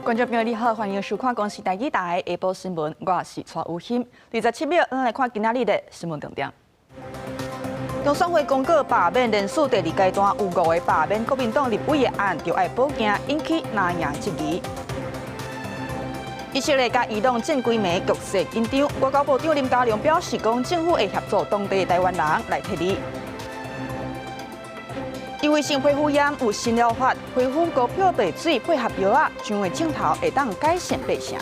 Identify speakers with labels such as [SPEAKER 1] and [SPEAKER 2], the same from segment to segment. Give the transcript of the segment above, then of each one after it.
[SPEAKER 1] 觀眾朋友你好，歡迎收看公視台語台下晡新聞，我是蔡有欣。27秒，咱來看今仔日的新聞重點。中選會公告罷免連署第二階段有五個罷免國民黨立委的案，著愛補件，引起藍營質疑。以色列佮伊朗戰幾暝局勢緊張，外交部長林佳龍表示講，政府會協助當地台灣人來撤離。異位性皮膚炎有新療法，皮膚膏漂白水配合藥仔，上的鏡頭會當改善變色。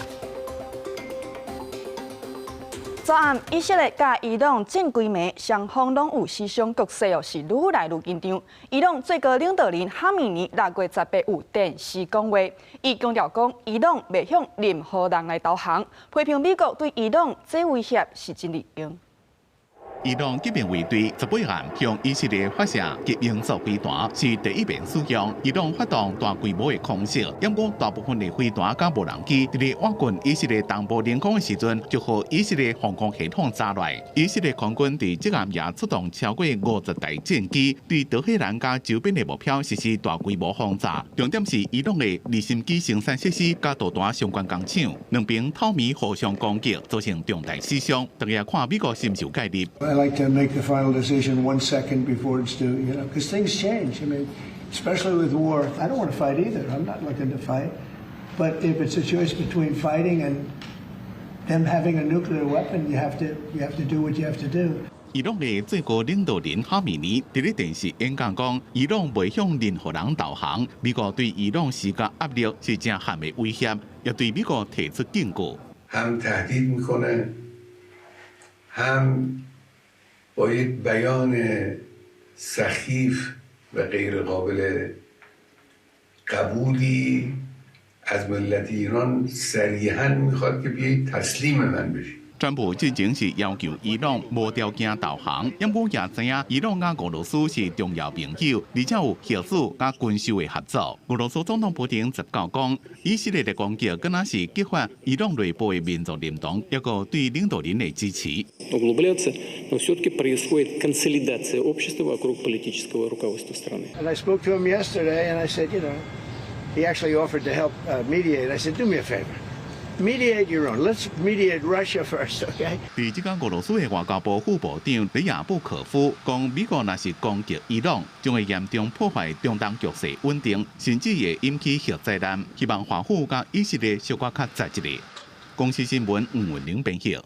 [SPEAKER 1] 昨暗，以色列佮伊朗戰幾暝，雙方攏有死傷，局勢哦是愈來愈緊張。伊朗最高領導人哈米尼6月18有電視講話，伊強調講，伊朗袂向任何人來投降，批評美國對伊朗這威脅是真離經。
[SPEAKER 2] 伊朗革命衛隊18暗向以色列發射極音速飛彈，是第一遍使用。伊朗發動大規模的空襲，毋過大部分的飛彈佮無人機，佇咧倚近以色列東部領空的時陣，就予以色列防空系統炸落來。以色列空軍佇這暗也出動超過50台戰機，對德黑蘭佮周邊的目標實施大規模轟炸。重點是伊朗的離心機生產設施佮導彈相關工廠，兩邊透暝互相攻擊，造成重大死傷。大家看美國是毋是有介入？
[SPEAKER 3] I like to make the final decision one second before it's due, because things change. I mean, especially with war. I don't want to fight either. I'm not looking to fight. But if it's a choice between fighting and them having a nuclear weapon, you have to do what you have to do.
[SPEAKER 2] 伊朗的最高領導人哈米尼佇咧電視演講講，伊朗袂向任何人投降。美國對伊朗施加壓力是誠悍的威脅，也對美國提出警告。
[SPEAKER 4] هم تهدید میکنه هم با یک بیان سخیف و غیر قابل قبولی از ملت ایران صریحا میخواد که بیایید تسلیم من بشید。
[SPEAKER 2] 川普之前是要求伊朗無條件投降，毋過也知影伊朗佮俄羅斯是重要盟友，而且有核子佮軍售的合作。俄羅斯總統普丁19講，以色列的攻擊敢若是激發伊朗內部的民族認同，抑閣對領導人的支持。
[SPEAKER 5] Углубляться, но все-таки происходит консолидация общества вокруг политического руководства страны.
[SPEAKER 3] And I spoke to him yesterday, and I said, he actually offered to help mediate. I said, do me a favor. Mediate your own. Let's mediate Russia first, okay?
[SPEAKER 2] 佇這工俄羅斯的外交部副部長里亞布科夫講，美國若是攻擊伊朗，將會嚴重破壞中東局勢穩定，甚至會引起核災難。希望華府佮以色列小可較實一下。公視新聞吳文玲編譯。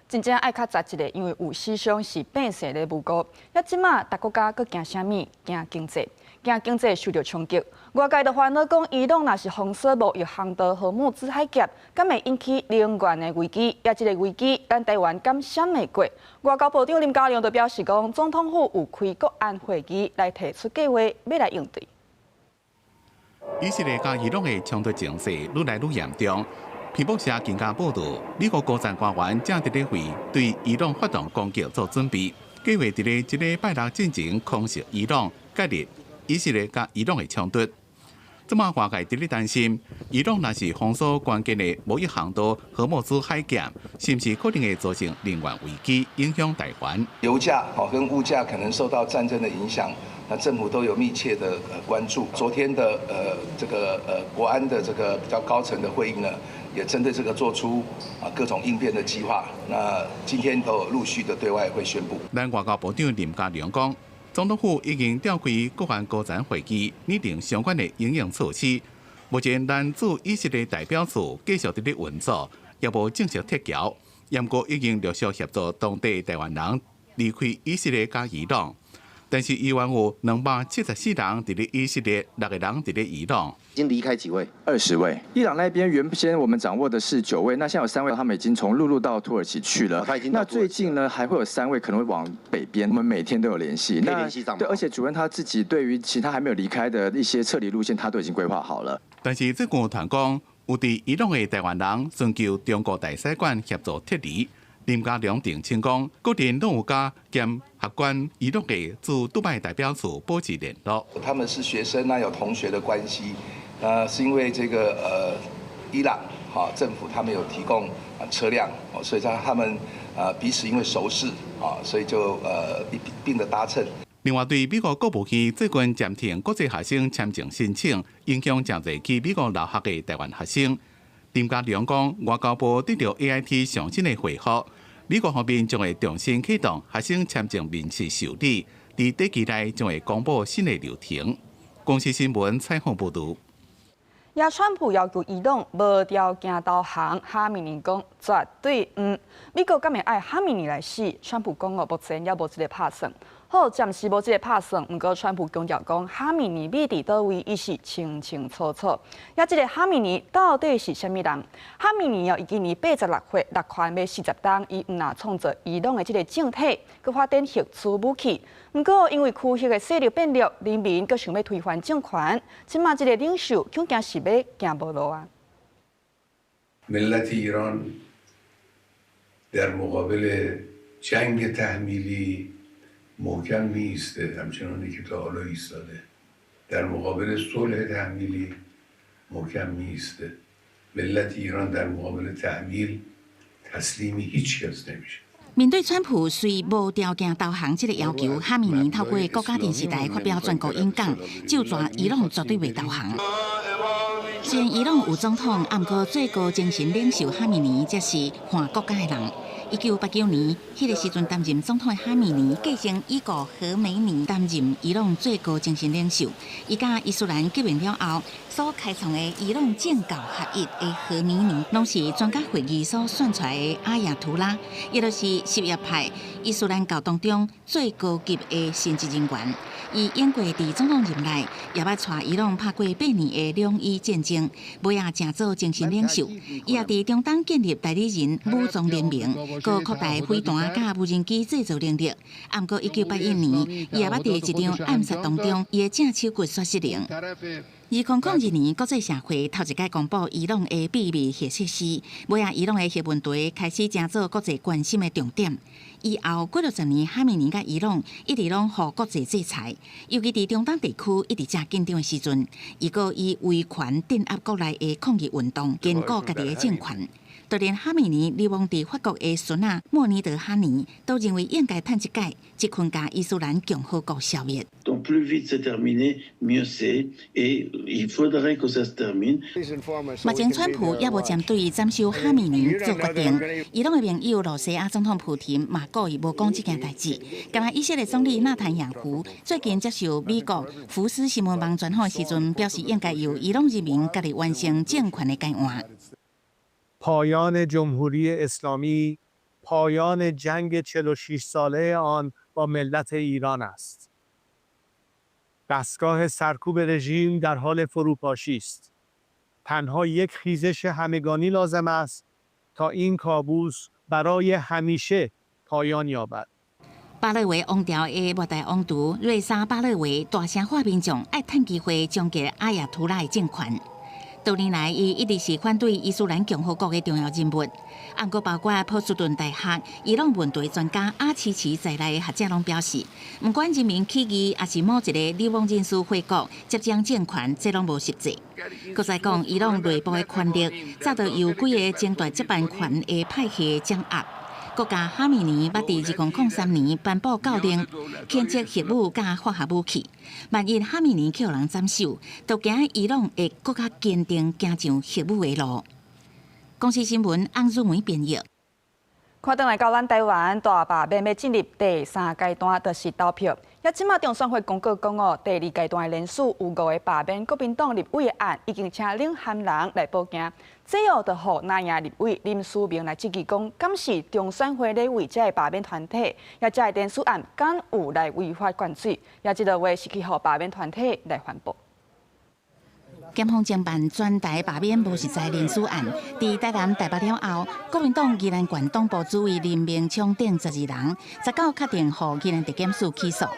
[SPEAKER 1] 真正愛較實一下，因為有死傷是變勢咧無辜。啊，這馬逐國家閣驚啥物？驚經濟，驚經濟受著衝擊。外界就煩惱講，伊朗若是封鎖貿易航道荷姆茲海峽，敢會引起能源的危機？啊，這个危機，咱台灣敢閃會過？外交部長林佳龍就表示講，總統府有開國安會議來提出計劃，欲來應對。
[SPEAKER 2] 以色列佮伊朗的衝突情勢愈來愈嚴重。彭博社今天報道，美國高層官員正佇咧為對伊朗發動攻擊做準備，計劃佇咧這禮拜六進前空襲伊朗，介入以色列佮伊朗的衝突。這馬外界佇咧擔心，伊朗若是封鎖關鍵的貿易航道荷莫茲海峽，是毋是可能會造成能源危機，影響台灣？
[SPEAKER 6] 油價跟物價可能受到戰爭的影響，那政府都有密切的關注。昨天的這個國安的這個比較高層的會議呢，也針對這個做出各種應變的計劃。那今天都有陸續的對外會宣布。
[SPEAKER 2] 咱外交部長林佳龍講，總統府已經召開國安高層會議，擬定相關的因應措施。目前，咱駐以色列代表處繼續佇咧運作，也無正式撤僑。毋過已經陸續協助當地台灣人離開以色列佮伊朗。但是，依然有274人佇咧以色列，六個人佇咧伊朗。
[SPEAKER 7] 已經離開幾位？20
[SPEAKER 8] 位。伊朗那邊原先我們掌握的是九位，那現在有三位，他們已經從陸路到土耳其去了。
[SPEAKER 7] 他已經。
[SPEAKER 8] 那最近呢，還會有三位可能會往北邊。我們每天都有聯繫。
[SPEAKER 7] 可以聯繫上。
[SPEAKER 8] 對，而且主任他自己對於其他還沒有離開的一些撤離路線，他都已經規劃好了。
[SPEAKER 2] 但是，這個團講，有佇伊朗的台灣人尋求中國大使館協助撤離。林佳龍澄清講，各地攏有佮檢合關伊朗的駐杜拜代表處保持聯絡。
[SPEAKER 6] 他們是學生，那有同學的關係，是因為這個伊朗哈政府他們有提供車輛，所以他們彼此因為熟識啊，所以就一併的搭乘。
[SPEAKER 2] 另外，對美國國務院最近暫停國際學生簽證申請，影響誠濟去美國留學的台灣學生。林佳龍講，外交部得到 AIT 上新的回覆，美國方面將會重新啟動學生簽證面試受理，佇短期內將會公布新的流程。公視新聞採訪報導。
[SPEAKER 1] 也川普要求伊朗無條件投降，哈米尼講絕對毋。美國敢會愛哈米尼來死？川普講哦，目前猶無這个拍算。好，暫時無這个拍算。毋過川普強調講，哈米尼佇佗位，伊是清清楚楚。也這个哈米尼到底是啥物人？哈米尼哦，伊今年86歲，六權欲40冬，伊毋若創造伊朗的這个政體，閣發展核子武器。毋過因為區域的勢力變弱，人民閣想欲推翻政權，這馬這个領袖恐驚是欲行無路啊。
[SPEAKER 4] ملت ایران در مقابل جنگ تحمیلی محکم می‌ایسته، همچنانی که تا حالا ایستاده. در مقابل صلح تحمیلی محکم می‌ایسته. ملت ایران در مقابل تحمیل تسلیم هیچ کس نمیشه.
[SPEAKER 7] 面對川普隨無條件投降這个要求，哈米尼透過國家電視台發表全國演講，咒詛伊朗絕對袂投降。雖然伊朗有總統，毋過最高精神領袖哈米尼才是換國家的人。1989年，彼个時陣擔任總統的哈米尼繼承已故何梅尼擔任伊朗最高精神領袖。伊佮伊斯蘭革命了後所開創的伊朗政教合一的何梅尼，攏是專家會議所選出來的阿亞圖拉，伊就是什葉派伊斯蘭教當中最高級的神職人員。伊永過佇總統任內，也捌帶伊朗拍過8年的兩伊戰爭，尾仔成做精神領袖。伊也佇中東建立代理人武裝聯盟，閣擴大飛彈佮無人機製造能力。毋過1981年，伊也捌佇一場暗殺當中，伊的正手骨煞失靈。2002年，國際社會頭一擺公布伊朗的秘密核設施，尾仔伊朗的核問題開始成做國際關心的重點。以後幾若十年，哈米尼佮伊朗一直攏予國際制裁，尤其佇中東地區一直誠緊張的時陣，伊閣以威權鎮壓國內的抗議運動，堅固家己的政權。就連哈米尼流亡佇法國的孫仔莫尼德哈尼都認為應該趁這擺，這困共伊斯蘭共和國消滅。
[SPEAKER 9] Donc plus vite c'est terminé, mieux c'est, et il faudrait que ça se termine.
[SPEAKER 7] 目前川普猶無針對斬首哈米尼做決定。伊朗的盟友羅西亞總統普廷嘛故意無講這件代誌。敢若以色列總理納坦雅胡最近接受美國福斯新聞網專訪時陣，表示應該由伊朗人民家己完成政權的改換。
[SPEAKER 10] پایان جمهوری اسلامی پایان جنگ 46 ساله آن با ملت ایران است. دستگاه سرکوب رژیم در حال فروپاشی است. تنها یک خیزش همگانی لازم است تا این کابوس برای همیشه پایان یابد.
[SPEAKER 7] 巴勒維王朝的末代王儲瑞沙巴勒維大聲喊民眾愛趁機會終結阿亞圖拉的政權。多年來，伊一直是反對伊斯蘭共和國的重要人物。毋過，包括波士頓大學伊朗問題專家阿奇奇在內的學者攏表示，毋管人民起義，抑是某一个流亡人士回國接掌政權，這攏無實際。閣再講，伊朗內部的權力早就由幾个爭奪接班權的派系掌握。國家哈米尼捌佇2003年頒布誥令，譴責核武佮化學武器。萬一哈米尼去予人斬首，就驚伊朗會閣較堅定行上核武的路。公視新聞翁汝梅編譯。
[SPEAKER 1] 看轉來到咱台灣大罷免欲進入第三階段，就是投票。也這馬中選會公告講哦，第二階段的人數有五个罷免國民黨立委的案，已經請領銜人來報件。這後就予藍營立委林思明來質疑講，敢是中選會咧為這个罷免團體，也這个連署案敢有來違法灌水？也這个話是去予罷免團體來反駁。
[SPEAKER 7] 檢方偵辦全台罷免無實在連署案，佇台南、台北了後，國民黨宜蘭縣黨部主委林明聰等12人，19確定予宜蘭地檢署起訴。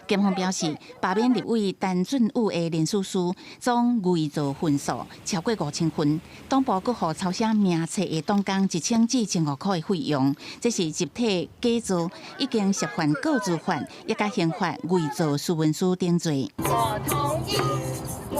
[SPEAKER 7] 檢方表示，罷免立委陳俊武的連署書總偽造份數超過5000份，黨部閣予抄寫名冊的黨工1000至1500塊的費用，這是集體假造，已經涉犯告知法，也佮刑法偽造私文書等罪。
[SPEAKER 11] 我同意，我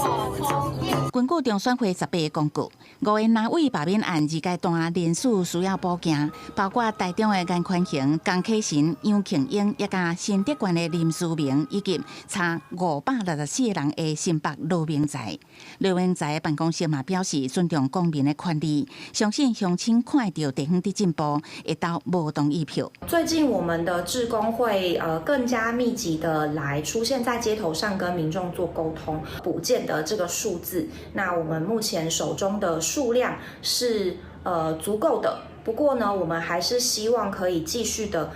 [SPEAKER 7] 根據中選會18个公告，五个藍委罷免案二階段連署需要補件，包括台中的顏寬恆、江啟臣、楊慶英，以及新竹縣的林思明，以及差564个人的新北羅明才。羅明才辦公室嘛表示尊重公民的權利，相信鄉親看著地方佇進步，會投無同意票。
[SPEAKER 11] 最近我們的志工會更加密集的來出現在街頭上，跟民眾做溝通，補件的這個數字。那我們目前手中的數量是足夠的，不過呢，我們還是希望可以繼續的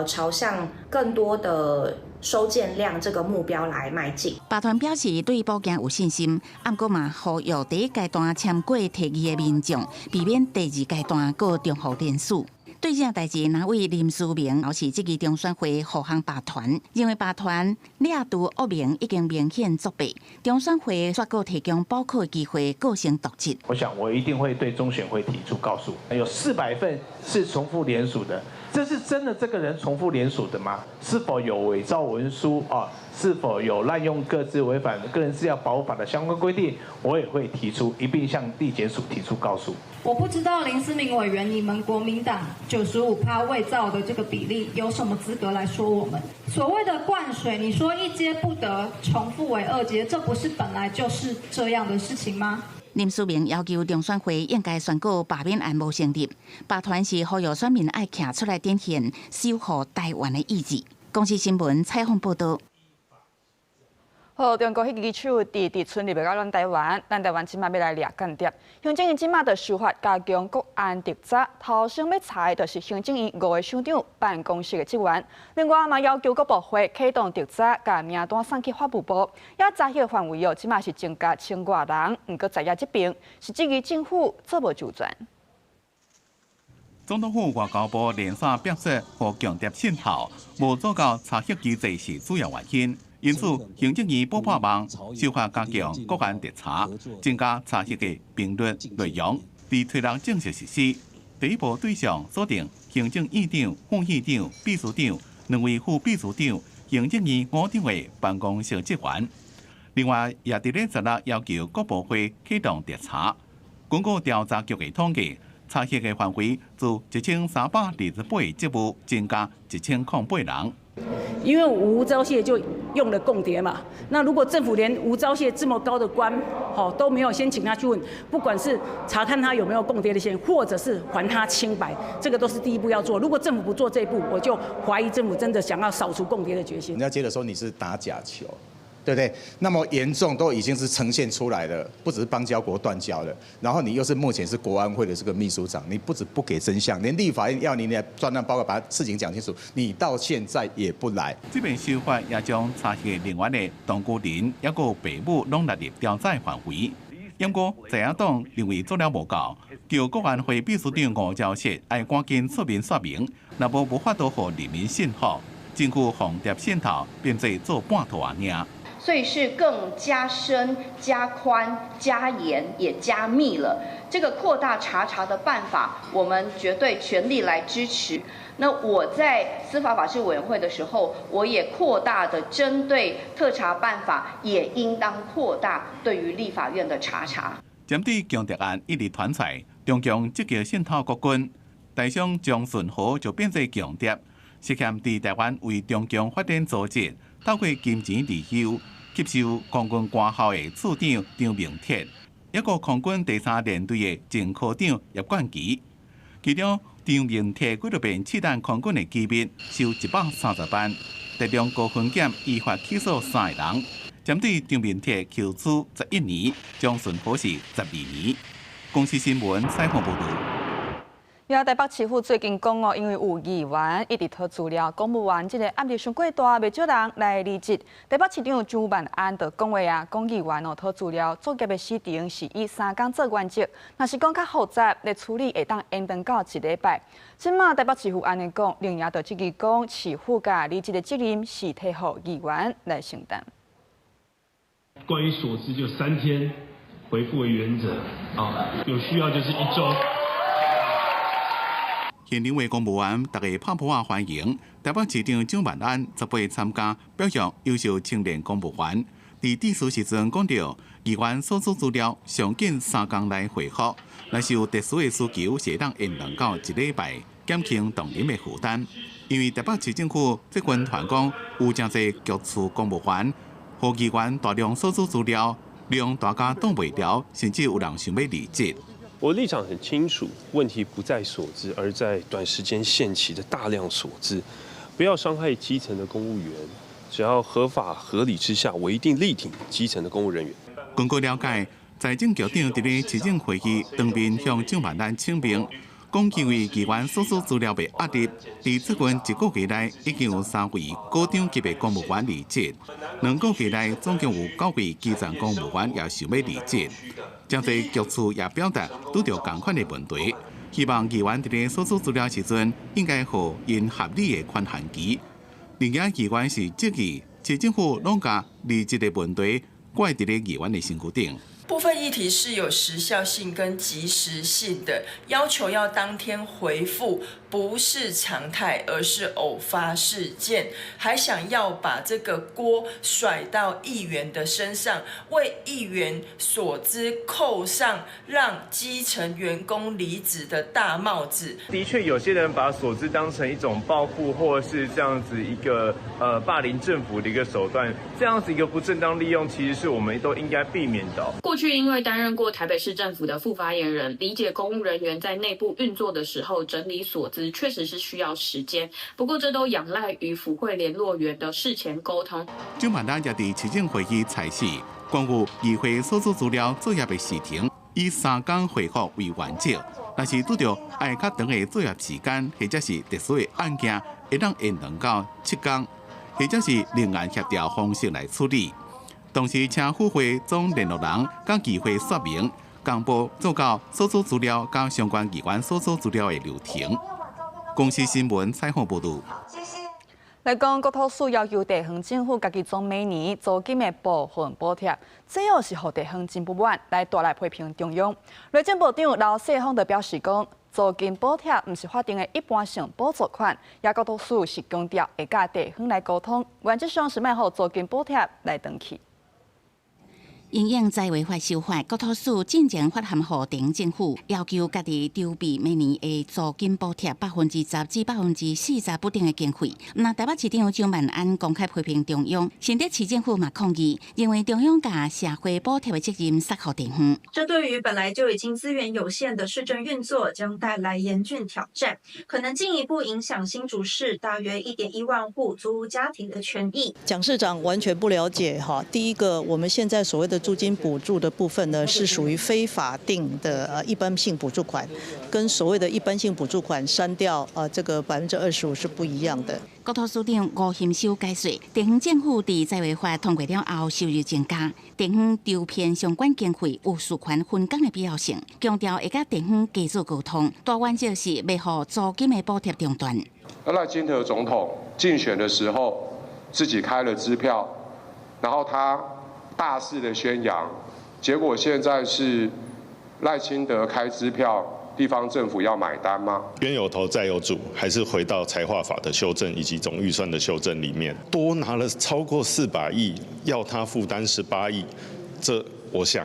[SPEAKER 11] 朝向更多的收件量這個目標來邁進。
[SPEAKER 7] 罷團表示對補件有信心，毋過嘛呼籲第一階段簽過提議的民眾，避免第二階段閣重複連署。對這代誌，藍委林思明也是質疑中選會護航罷團，認為罷團掠除惡名已經明顯作弊，中選會煞閣提供補考機會，構成瀆職。
[SPEAKER 12] 我想我一定會對中選會提出告訴，有400份是重複聯署的，這是真的這個人重複聯署的嗎？是否有偽造文書啊？是否有濫用個資違反個人資料保護法的相關規定？我也會提出一併向地檢署提出告訴。
[SPEAKER 13] 我不知道林思明委員，你們國民黨95%偽造的這個比例，有什麼資格來說我們？所謂的灌水，你說一階不得重複為二階，這不是本來就是這樣的事情嗎？
[SPEAKER 7] 林思明要求中選會應該宣告罷免案無成立，罷團是呼籲選民愛徛出來展現守護台灣的意志。公視新聞採訪報道。
[SPEAKER 1] 好，中國彼支手佇佇侵入到咱台灣，咱台灣這馬欲來掠間諜。行政院這馬就修法加強國安調查，頭先欲查的就是行政院五个首長辦公室的職員。另外嘛要求國部會啟動調查，共名單送去法務部。也查彼個範圍哦，這馬是增加千外人，毋過在野這邊是質疑政府做無周全。
[SPEAKER 2] 總統府外交部連續表示，予共諜滲透，無做到查核機制是主要原因。因此，行政院補破網，修法加強國安調查，增加查核的頻率內容，佇推動正式實施。第一步對象鎖定行政院長、副院長、秘書長兩位副秘書長、行政院五長的辦公室職員。另外，也佇咧16要求國部會啟動調查。根據調查局的統計，查核的範圍自1328個職務增加1008人。
[SPEAKER 14] 因為吳釗燮就用了共諜嘛，那如果政府連吳釗燮這麼高的官，吼都沒有先請他去問，不管是查看他有沒有共諜的嫌疑，或者是還他清白，這個都是第一步要做。如果政府不做這一步，我就懷疑政府真的想要掃除共諜的決心。
[SPEAKER 15] 人家覺得說你是打假球，對不對？那麼嚴重都已經是呈現出來了，不只是邦交國斷交了，然後你又是目前是國安會的這個秘書長，你不止不給真相，連立法院要你來專案報告把事情講清楚，你到現在也不來。
[SPEAKER 2] 這遍修法也將查核人員的同居人抑閣爸母攏納入調查範圍。不過在野黨認為做了無夠，叫國安會秘書長吳釗燮愛趕緊出面說明，若無無法度予人民信服，政府防諜滲透變做做半套仔爾。
[SPEAKER 16] 所以是更加深、加寬、加嚴，也加密了。這個擴大查查的辦法，我們絕對全力來支持。那我在司法法制委員會的時候，我也擴大的針對特查辦法，也應當擴大對於立法院的查查。
[SPEAKER 2] 針對共諜案一直傳出來，中共積極滲透國軍，台商張順和就變做共諜，涉嫌佇台灣為中共發展組織，透過金錢利誘吸收空軍官校的處長張明鐵，抑閣空軍第三聯隊的前科長葉冠其，其中張明鐵幾落遍試探空軍的機密，收130萬，台中高分檢依法起訴三个人，針對張明鐵求處11年，張順和是12年。公視新聞採訪報導。
[SPEAKER 1] 也台北市府最近講哦，因為有議員一直討資料，公務員這个壓力傷過大，袂少人來離職。台北市長蔣萬安就講話啊，講議員哦討資料作業的時程是以三工做原則，若是講較複雜，咧處理會當延長到一禮拜。這馬台北市府按呢講，另外就質疑講市府佮離職的責任是提予議員來承擔。
[SPEAKER 17] 關於所知就3天回復為原則啊，有需要就是一週。
[SPEAKER 2] 現場的公務員逐家拍噗仔歡迎。台北市長蔣萬安18參加表揚優秀青年公務員，佇致辭時陣講著，議員索取資料上緊3工內回覆，若是有特殊的需求，是會當延長到一禮拜，減輕同仁的負擔。因為台北市政府最近傳講有誠濟局處公務員，予議員大量索取資料，讓大家擋袂牢，甚至有人想欲離職。
[SPEAKER 17] 我立場很清楚，問題不在索資，而在短時間限期的大量索資，不要傷害基層的公務員。只要合法合理之下，我一定力挺基層的公務人員。
[SPEAKER 2] 根據了解，財政局長佇咧市政會議當面向蔣萬安請命，講因為議員索取資料的壓力，佇最近一個月內已經有3位股長級的公務員離職，2個月內總共有9位基層公務員也想欲離職。誠濟局處也表達拄著仝款的問題，希望議員佇咧索取資料時陣，應該予𪜶合理的寬限期。另外，議員是質疑市政府攏共離職的問題怪佇咧議員的身軀頂。
[SPEAKER 18] 部分議題是有時效性跟即時性的，要求要當天回覆，不是常態，而是偶發事件，還想要把這個鍋甩到議員的身上，為議員索資扣上讓基層員工離職的大帽子。
[SPEAKER 19] 的確，有些人把索資當成一種報復，或是這樣子一個霸凌政府的一個手段，這樣子一個不正當利用，其實是我們都應該避免的。
[SPEAKER 20] 過去因為擔任過台北市政府的副發言人，理解公務人員在內部運作的時候整理索資確實是需要時間。不過這都仰賴與府會聯絡員的事前溝通。
[SPEAKER 2] 蔣萬安也佇市政會議裁示，關於議會索取資料作業的時程，以3工回覆為原則。若是拄著愛較長的作業時間，或者是特殊的案件，會當延長到7工，或者是另案協調方式來處理。同時，請府會總聯絡人佮議會說明，公布做到索取資料佮相關議員索取資料的流程。公視新聞採訪報導。
[SPEAKER 1] 來講，國土署要求地方政府家己總每年租金的部分補貼，這又是予地方真不滿，來大力批評中央。內政部長劉世芳就表示講，租金補貼毋是法定的一般性補助款，也國土署是強調會佮地方來溝通，原則上是莫予租金補貼來斷去。
[SPEAKER 7] 因應災劃法修法，國土署進前發函予地方政府，要求家己籌備每年的租金補貼10%至40%不等的經費。那台北市長蔣萬安公開批評中央，新竹市政府嘛抗議，認為中央共社會補貼的責任捒予地方。
[SPEAKER 21] 這對於本來就已經資源有限的市政運作，將帶來嚴峻挑戰，可能進一步影響新竹市大約1.1萬戶租屋家庭的權益。
[SPEAKER 22] 蔣市長完全不了解哈，第一個，我們現在所謂的租金補助的部分呢，是屬於非法定的一般性補助款，跟所謂的一般性補助款刪掉這個25%是不一樣的。
[SPEAKER 7] 國土署長吳欣修解釋，地方政府佇災劃法通過了後，收入增加，地方籌編相關經費有事權分工的必要性，強調會佮地方加做溝通，大原則是袂予租金的補貼中斷。
[SPEAKER 23] 賴清德總統競選的時候，自己開了支票，然後他大肆的宣揚，結果現在是賴清德開支票，地方政府要買單嗎？
[SPEAKER 24] 冤有頭債有主，還是回到財劃法的修正以及總預算的修正裡面，多拿了超過400億，要他負擔18億，這我想，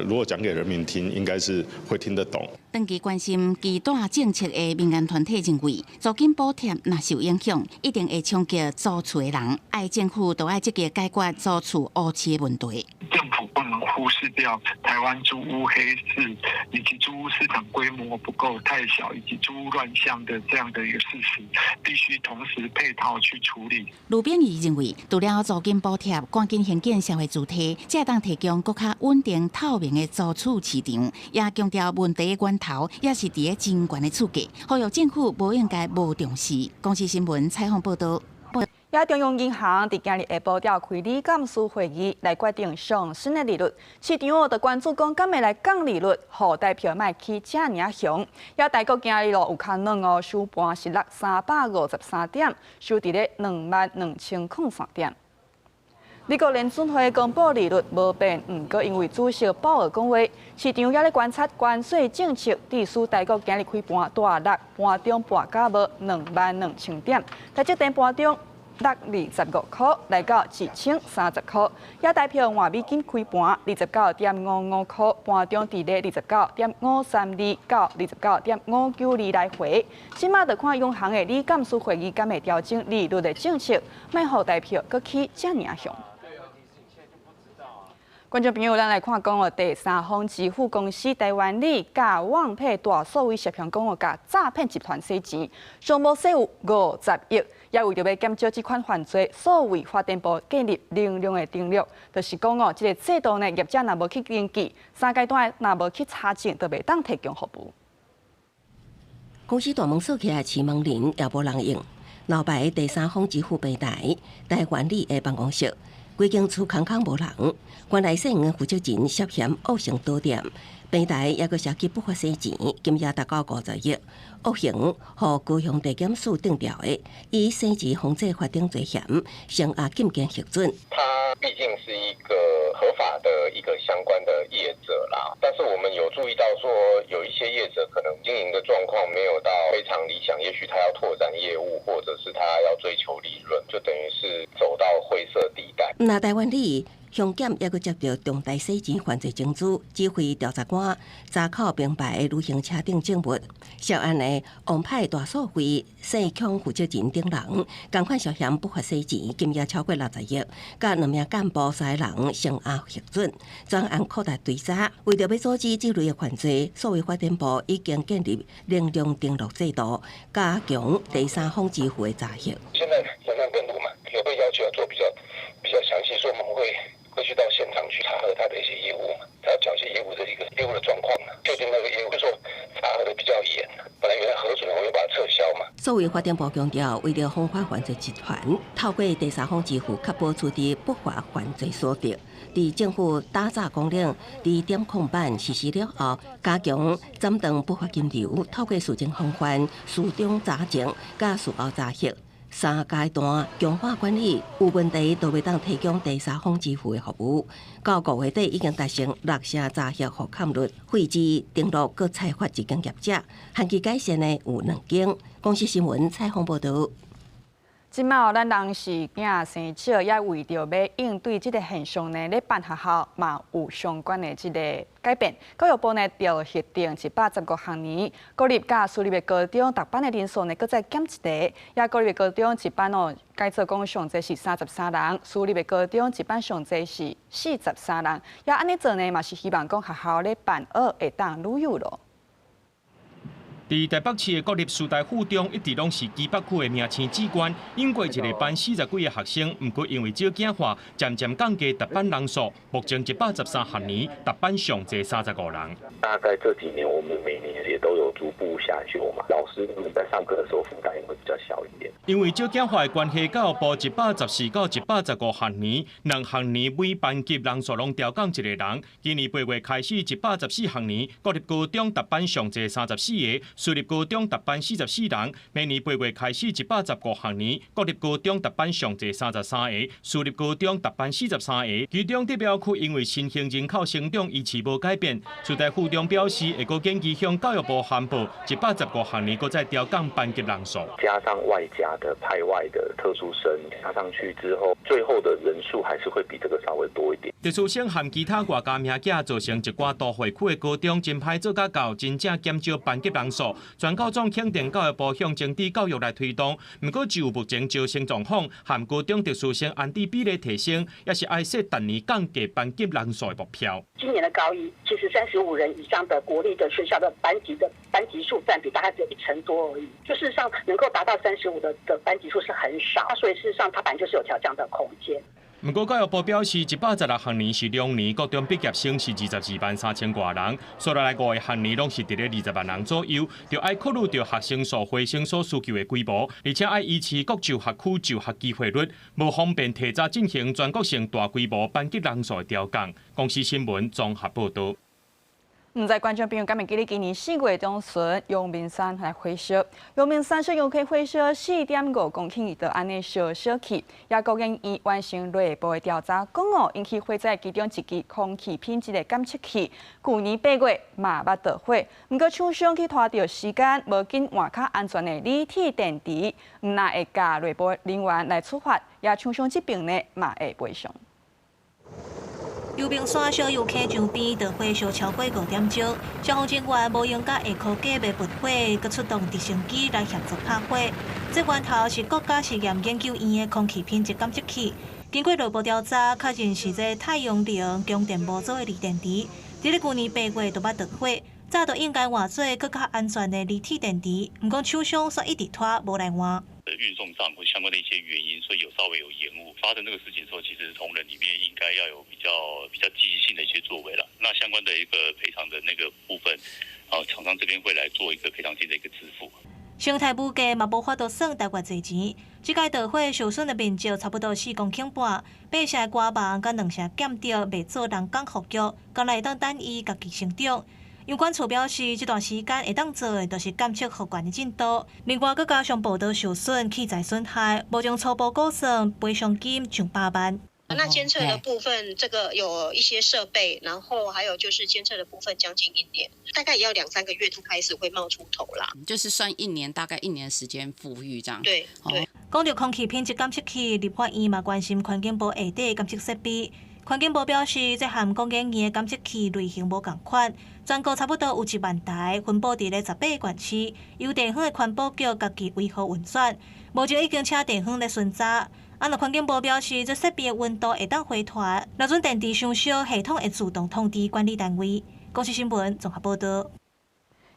[SPEAKER 24] 如果講給人民聽，應該是會聽得懂。
[SPEAKER 7] 長期關心基住政策的民間團體認為，租金補貼若受影響，一定會衝擊租厝的人。愛政府都愛積極解決租厝烏市的問題。
[SPEAKER 25] 政府不能忽視掉台灣租屋黑市，以及租屋市場規模不夠太小，以及租屋亂象的這樣的一個事實，必須同時配套去處理。
[SPEAKER 7] 盧炳儀認為，除了租金補貼，趕緊興建社會住宅，才會當提供閣較穩定透明的租厝市場，也強調問題的源頭也是佇咧真懸的厝價，呼籲政府無應該無重視。公視新聞採訪報導。
[SPEAKER 1] 也中央銀行佇今日下晡召開理監事會議來決定上新的利率。市場就關注講，敢會來降利率，予台票莫起遮爾仔凶。也台股今日咯有較軟哦，收盤是落353點，收佇咧22,003點。美國聯準會公布利率無變，毋過因為主席鮑爾講話，市場也咧觀察關稅政策，致使台股今日開盤大落，盤中跋甲無22,000點。台積電盤中625箍，來到1030箍。也台票換美金開盤29.55箍，盤中佇咧29.532到29.592來回。這馬就看央行的理監事會議敢會調整利率的政策，莫予台票閣起遮爾仔凶。觀眾朋友，咱來看講哦，第三方支付公司台灣里佮網配大數位涉嫌講哦，共詐騙集團洗錢，上無洗有50億，也為著欲減少這款犯罪，數位發展部建立能量的登錄，就是講哦，這个制度呢，業者若無去登記，三階段若無去查證，就袂當提供服務。
[SPEAKER 3] 公司大門鎖起來，飼門鈴也無人應。老牌第三方支付平台台灣里的辦公室，規間厝空空無人。原來姓黃負責人涉嫌惡行盜店，平台抑閣涉及不法洗錢，金額達到50億。惡行予高雄地檢署定調的，以洗錢防制法等罪嫌，聲押禁見核准。
[SPEAKER 4] 他畢竟是一個合法的一個相關的業者啦，但是我們有注意到說，有一些業者可能經營的狀況沒有到非常理想，也許他要拓展業務，或者是他要追求利潤，就等於是走到灰色地帶。
[SPEAKER 3] 那台灣里鄉檢抑閣接著重大洗錢犯罪證據，指揮調查官查扣平牌的旅行車頂證物，涉案的王牌大數據姓孔負責人等人，仝款涉嫌不法洗錢，金額超過60億，佮兩名幹部三个人聲押核准，專案擴大追查。為著欲阻止這類的犯罪，數位發展部已經建立能量登錄制度，加強第三方支付的查核。
[SPEAKER 4] 現在能量登錄嘛，有被要求要做比較詳細，所以我們會去到現場去查核他的一些業務嘛，他要講一些業務的一個業務的狀況，確定那個業務，就說查核的比較嚴。本來原來核准，我又把它撤銷嘛。
[SPEAKER 3] 數位發展部強調，為著防範犯罪集團透過第三方支付，確保處置不法犯罪所得。佇政府打詐綱領，佇點控版實施了後，加強斬斷不法金流，透過事前防範、事中查證、佮事後查核。三階段強化管理，有問題都袂當提供第三方支付的服務。到5月底已經達成六成查核覆蓋率，廢止登錄閣裁罰一間業者，限期改善的有兩間。公視新聞採訪報導。
[SPEAKER 1] 這馬咱人是驚生少，也為著欲應對這个現象呢，咧辦學校嘛有相關的這个改變。教育部呢，就核定115學年，國立佮私立的高中，逐班的人數呢，閣再減一个。也國立的高中一班哦，改做講上濟是33人，私立的高中一班上濟是43人。也按呢做呢，嘛是希望講學校咧辦學會當愈有咯。
[SPEAKER 5] 佇台北市的國立師大附中，一直攏是基北區的明星志願。養過一个班40幾个學生，毋過因為少子化，漸漸降低逐班人數。目前113學年，逐班上濟35人。
[SPEAKER 6] 大概這幾年，我們每年也都有逐步下修嘛。老師們在上課的時候負擔也會比較小一點。
[SPEAKER 5] 因為少子化的關係，教育部114到115學年，兩學年每班級人數攏調降一个人。今年8月開始，114學年，國立高中逐班上濟34个。私立高中逐班44人，明年8月開始，115學年，國立高中逐班上濟33个，私立高中逐班43个。其中竹苗區因為新興人口成長維持無改變，師大附中表示會閣建議向教育部函報，115學年閣再調降班級人數。
[SPEAKER 6] 加上外加的派外的特殊生加上去之後，最後的人數還是會比這個稍微多一點。
[SPEAKER 5] 特殊生和其他外家名囝造成一寡都會區的高中真歹做甲到，真正減少班級人數。全教總肯定教育部向增智教育來推動，毋過就目前招生狀況和高中特殊生安置比例提升，也是愛設逐年降低班級人數的目標。
[SPEAKER 8] 今年的高一，其實35人以上的國立的學校的班級數佔比大概只有1成多而已，就事實上能夠達到三十五的班級數是很少，所以事實上它本來就是有調降的空間。
[SPEAKER 5] 毋過教育部表示，116學年是龍年，高中畢業生是22萬3千外人，紲落來五个學年攏是佇咧20萬人左右，就愛考慮著學生數回升所需求的規模，而且愛維持各就學區就學機會率，無方便提早進行全國性大規模班級人數的調降。公視新聞綜合報導。
[SPEAKER 1] 毋知觀眾朋友敢會記得今年4月中旬，陽明山來火燒。陽明山小遊客火燒4.5公頃，伊就按呢燒燒去。也國研院完成內部的調查，講哦，引起火災其中一支空氣品質的監測器，舊年8月嘛捌著火，毋過廠商去拖著時間，無緊換較安全的鋰鐵電池，毋但會共內部人員來處罰，也廠商這邊呢嘛會賠償。
[SPEAKER 9] 陽明山小油溪上邊著火燒超過5點鐘，消防人員無閒共下箍計欲拔火，閣出動直升機來協助拍火。這源頭是國家實驗研究院的空氣品質監測器，經過內部調查，確認是這太陽能供電模組的鋰電池。佇咧舊年8月就捌著火，早就應該換做閣較安全的鋰鐵電池，毋過廠商煞一直拖無來換。
[SPEAKER 10] 運送上或相關的一些原因，所以有稍微有延誤。發生這個事情的時候，其實同仁裡面應該要有比較積極性的一些作為了。那相關的一個賠償的那個部分，啊，廠商這邊會來做一個賠償金的一個支付。
[SPEAKER 9] 生態武價嘛無法度算台偌濟錢，這擺著火受損的面積差不多4.5公頃，八成的官房佮2成建築袂做人工復育，干焦會當等伊家己成長。油管處表示，這段時間會當做的，就是監測復原的進度。另外，閣加上報道受損、器材損害，目前初步估算賠償金上百萬。
[SPEAKER 11] 那監測的部分，這個有一些設備，然後還有就是監測的部分，將近一年，大概也要兩三個月，它開始會冒出頭啦。
[SPEAKER 12] 就是算一年，大概一年時間復育這樣。
[SPEAKER 11] 對對。
[SPEAKER 9] 講到空氣品質監測器，立法院嘛關心環境部下底監測設備。環境部表示，這和工研院的監測器類型無仝款，全國差不多有1萬台，分布佇咧18個縣市，由地方的環保局家己維護運轉。目前已經請地方咧巡查。啊，若環境部表示，這設備的溫度會當回彈，若準電池傷燒，系統會自動通知管理單位。公視新聞綜合報導。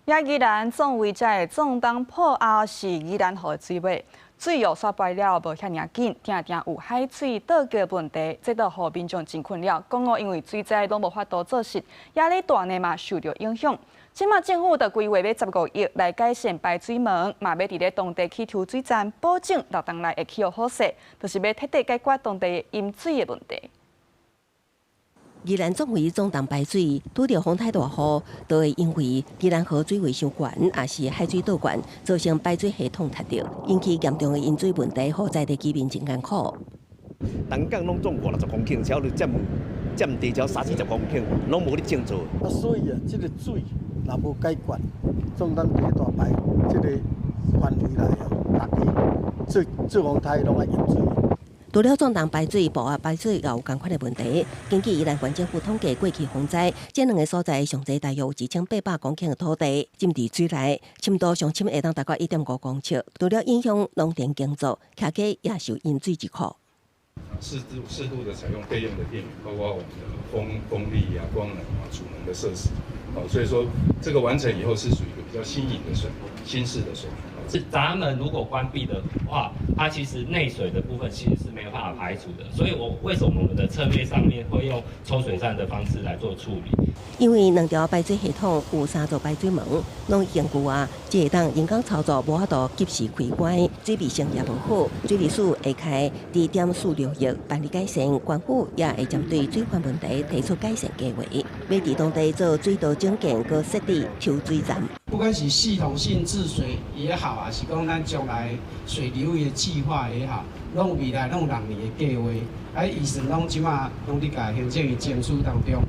[SPEAKER 1] 也宜蘭壯圍這總東破後是宜蘭河的水尾，水又煞排了無遐爾緊，定定有海水倒灌問題，這都予民眾真困擾。講哦，因為水災攏無法度做事，也咧大呢嘛受著影響。這馬政府就規劃欲15億來改善排水門，嘛欲佇咧當地起抽水站，保證六冬內會起予好勢，就是欲徹底解決當地飲水的問題。
[SPEAKER 3] 宜蘭壯圍總東排水，拄著風台大雨，都會因為宜蘭河水位傷懸，抑是海水倒灌，造成排水系統塌著，引起嚴重的飲水問題，予在地居民真艱苦。
[SPEAKER 13] 東港攏總50-60公頃，超過佔地超三四十公頃，攏無咧種作。
[SPEAKER 26] 啊，所以啊，這個水若無解決，總當這個大排這個範圍內哦，逐家做做風台攏愛飲水。
[SPEAKER 3] 除了總東排水，埔仔排水也有仝款的問題。根據宜蘭縣政府統計，過去洪災，這兩个所在上濟大約有1800公頃的土地浸佇水內，深度上深會當達到1.5公尺。除了影響農田耕作，徛家也受淹水之苦。
[SPEAKER 27] 適度的採用備用的電源，包括我們的風力啊、光能啊、儲能的設施。哦，所以說這個完成以後是屬於一個比較新穎的水，新式的水。
[SPEAKER 28] 是閘門如果關閉的話，它其實內水的部分其實是沒有辦法排除的。所以我為什麼我們的策略上面會用抽水站的方式來做處理？
[SPEAKER 3] 因為兩條排水系統有三座排水門，攏已經舊啊，這會當人工操作無法度及時開關，水衛生也無好，水利署會開2.46億辦理改善，縣府也會針對水患問題提出改善計劃，欲佇當地做水道整建，閣設置抽水站。
[SPEAKER 29] 不管是系統性治水也好，還是講咱將來水流域的計劃也好，攏未來攏有6年的計劃，啊，預算攏這馬攏佇共行政院爭取當中。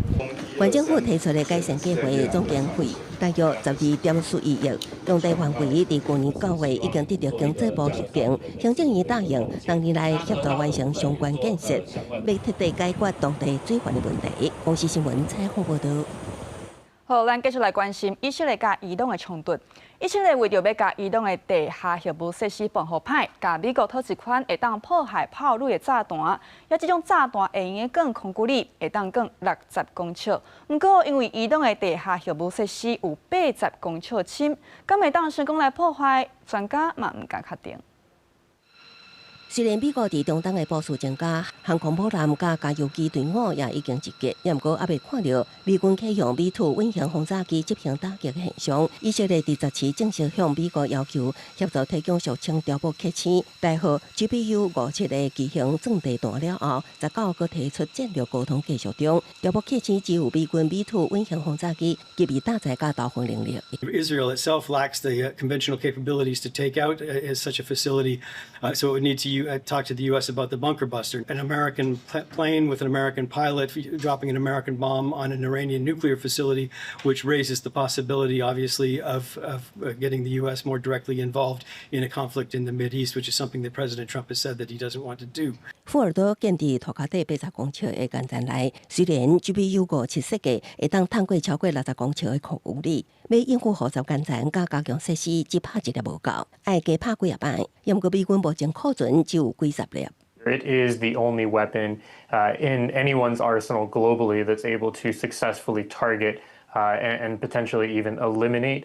[SPEAKER 3] 縣政府提出的改善計劃總經費大約12.41億，用地範圍佇舊年9月已經得到經濟部核定，行政院答應6年內協助完成相關建設，欲徹底解決當地水患的問題。公視新聞採訪報導。
[SPEAKER 1] 好，咱繼續來關心以色列佮伊朗的衝突。以色列為著欲共伊朗的地下核武設施放予歹，共美國討一款會當破壞炮彈的炸彈，也這種炸彈會用得捲空距離會當捲60公尺。毋過因為伊朗的地下核武設施有80公尺深，敢會當成功來破壞？專家嘛毋敢確定。
[SPEAKER 3] 雖然美國佇中東的部署增加，航空母艦佮加油機隊伍也已經集結，也毋過猶未看著美軍啟用 V2 隱形轟炸機執行打擊的現象。以色列佇17正式向美國要求協助提供俗稱碉堡客星代號 GBU 57的機型鑽地彈了後，19閣提出戰略溝通繼續中。碉堡客星只有美軍 V2 隱形轟炸機具備搭載佮導彈能力。
[SPEAKER 2] Israel itself lacks the conventional capabilities to take out such a facility, so it would need to talk to the U.S. about the bunker buster, an American plane with an American pilot dropping an American bomb on an Iranian nuclear facility, which raises the possibility, obviously, of getting the U.S. more directly involved in a conflict in the Mideast, which is something that President Trump has said that he doesn't want to do.
[SPEAKER 3] 福爾多建佇塗跤底80公尺的岩層內，雖然 GBU 57設計會當探過超過60公尺的空隙裡，欲應付複雜岩層佮加強設施，只拍一粒無夠，愛加拍幾仔擺。毋過美軍目前庫存只有幾十粒。
[SPEAKER 14] It is the only weapon in anyone's arsenal globally that's able to successfully target and potentially even eliminate